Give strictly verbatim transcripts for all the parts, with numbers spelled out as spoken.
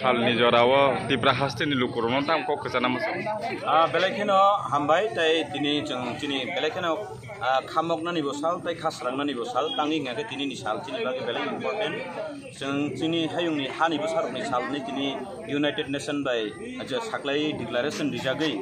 Salni jorao Tipra hasteni lukurokno tamo kok kwchana mwchang. Ah, belai kheno hambai, tei tini chwng chini belai kheno, ah, khamoknani bo sal tei khasrangnani bo sal, tangwi hwnkha khe tini ni sal chini bagwi belai important. Chwng chini hayungni hani bwsarokni salni tini United Nation bai je saklai declaration rijagwi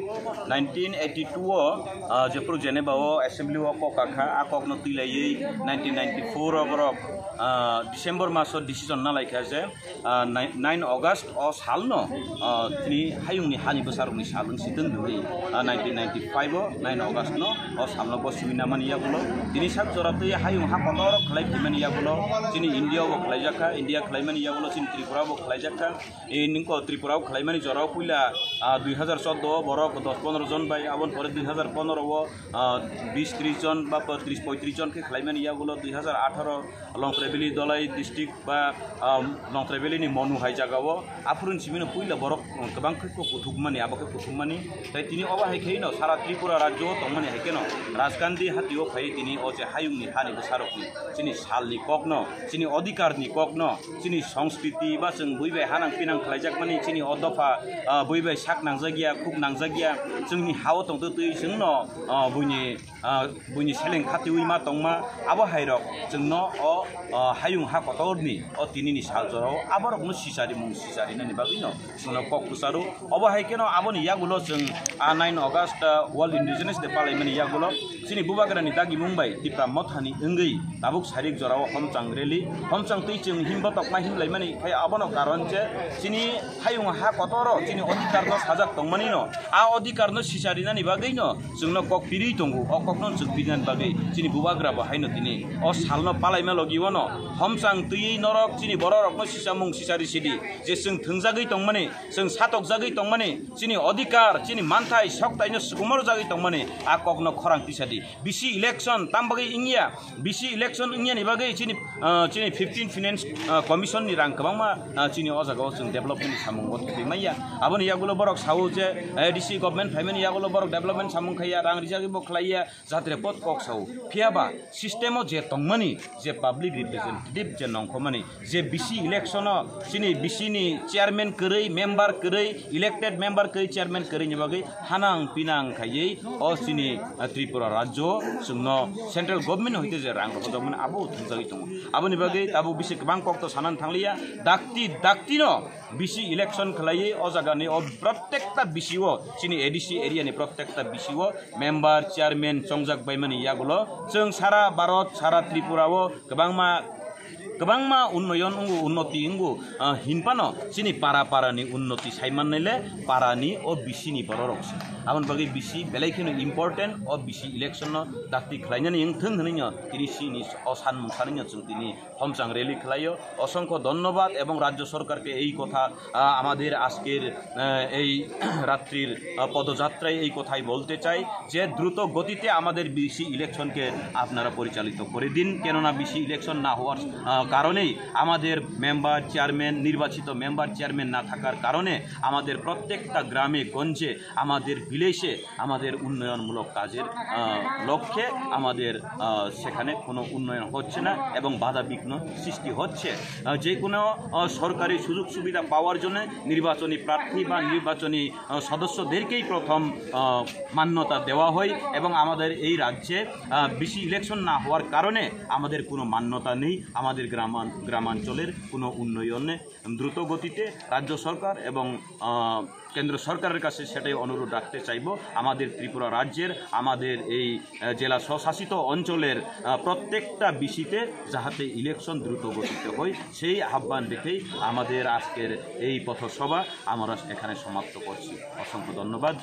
nineteen eighty-two o, ah, jephru Geneva o assembly o kok kakha, a kokno twilaiwi nineteen ninety-four o borok, ah, December maso decision nalaikha je, ah, nine, nine August o salno, ah, tini hayungni hani bwsarokni sal wng si tong dui, ah, nineteen ninety-five o nine August no o salno bo sibina mani yagulo tini sak jora twi hayung ha kotor khlai phimani yagulo chini India o bo khlaijakha, India khlaimani yagulo chini Tripura o bo khlaijakha. E ningko Tripura o khlaimani jora o puila, ah, dui hazar chordo o borok dos pondro jon bai, aboni pore dui hazar pondro o, ah, bis tris jon ba tris poitris jon khe khlaimani yagulo dui hazar atharo Longtrai Valley Dhalai district ba, ah, Longtrai Valley ni Monu hai jaga o aphuru ni simi no puila borok, um, kwbang khe kuthukmani, abo khe kuthukmani. Tai tini obo hai khe no sara Tripura rajyo o tongmani hai khe no Rajgandhi hati o phai tini o je hayung ni hani bwsarok ni chini sal ni kok no, chini odhikar ni kok no, chini songskriti ba chwng bui bai hanang pinang khlaijakmani chini o dopha, ah, bui bai sak nangjak ya, khuk nangjak ya, chwngni ha o tongtwi twi chwngno, ah, buini, ah, buini seleng khatiwi ma tongma, abo hairok chwngno o, ah, hayung ha kotorni o tinini sal jorao aborokno sicharimung sicharinani bagwino chwngno kok kwcharo. Obo hai kheno aboni yagulo chwng, ah, nine August, ah, World Indigenous Day palaimani yagulo chini bubagrani dagimung bai Tipra Mothani wngwi tabuk sarik jorao homchang rally, homchang twi chwng himbo tokma himlaimani khai abono karon je chini hayung ha kotoro chini odhikarno sajak tongmanino, a odhikarno sicharinani bagwino chwngno kok pirwi tongo. O kokno chwng pirinani bagwi chini bubagra bo haino tini o salno palaima logi ono homchang twiwi norok chini bororokno sichamung sichari sidi je chwng thwngjagwi tongmani, chwng satokjagwi tongmani, chini odhikar, chini manthai, soktaino sukumorjagwi tongmani, a kokno khorang tisadi. Bisi election tam bagwi wngya, bisi election wngyani bagwi chini, ah, chini fifteen Finance, ah, Commission ni rang kwbangma, ah, chini o jagao chwng development ni samung o thwi manya. Aboni yagulo borok sao je, eh, A D C government phaimani yagulo borok development samung khaiya, rang rijagwi bo khlaiya, jatre pot kok sao. Phiya ba system o je tongmani, je public representative je nongkhomani, je bisi election o chini bisi ni chairman kwrwi, member kwrwi, elected member kwrwi, chairman kwrwi ni bagwi hanang pinang khaiwi o chini, ah, Tripura rajyo chwngno central government hoite je rang rohorjakmani abo thwngjagwi tongo. Aboni bagwi tabuk bisi kwbang kok to sanani thangliya, dakti dakti no bisi election khlaiwi o jagani o protekta bisi o chini A D C area ni protekta bisi o member, chairman chongjak baimani yagulo chwng sara Bharat, sara Tripura o kwbangma, kwbangma unnoyon wngo, unnoti wngo, ah, hinphano chini para para ni unnoti sai mannai le para ni o bisi ni bororok se. Aboni bagwi bisi belai kheno important, o bisi election no dakti khlainani wngthung hwnwi no tini chini o sanmung sanwi no chwng tini homchang rally khlaio. অসংখ্য ধন্যবাদ এবং রাজ্য সরকারকে এই কথা, আহ, আমাদের আজকের, আহ, এই রাত্রির, আহ, পদযাত্রায় এই কথাই বলতে চাই যে দ্রুত গতিতে আমাদের বিসি ইলেকশনকে আপনারা পরিচালিত করে দিন, কেননা বিসি ইলেকশন না হওয়ার, আহ, কারণেই আমাদের মেম্বার চেয়ারম্যান, নির্বাচিত মেম্বার চেয়ারম্যান না থাকার কারণে আমাদের প্রত্যেকটা গ্রামে গঞ্জে, আমাদের ভিলেজে আমাদের উন্নয়নমূলক কাজের, আহ, লক্ষ্যে আমাদের, আহ, সেখানে কোনো উন্নয়ন হচ্ছে না এবং বাধা বিঘ্ন সৃষ্টি হচ্ছে। আহ, যে কোনো, আহ, সরকারি সুযোগ সুবিধা পাওয়ার জন্য নির্বাচনী প্রার্থী বা নির্বাচনী, আহ, সদস্যদেরকেই প্রথম, আহ, মান্যতা দেওয়া হয় এবং আমাদের এই রাজ্যে, আহ, বিসি ইলেকশন না হওয়ার কারণে আমাদের কোনো মান্যতা নেই, আমাদের গ্রামান-, গ্রামাঞ্চলের কোনো উন্নয়নে দ্রুত গতিতে রাজ্য সরকার এবং, আহ, কেন্দ্র সরকারের কাছে সেটাই অনুরোধ রাখতে চাইব, আমাদের ত্রিপুরা রাজ্যের, আমাদের এই, আহ, জেলা স্বশাসিত অঞ্চলের, আহ, প্রত্যেকটা বিসিতে যাহাতে ইলেকশন দ্রুত গতিতে হয়, সেই আহ্বান রেখেই আমাদের আজকের এই পথসভা আমরা এখানে সমাপ্ত করছি। অসংখ্য ধন্যবাদ।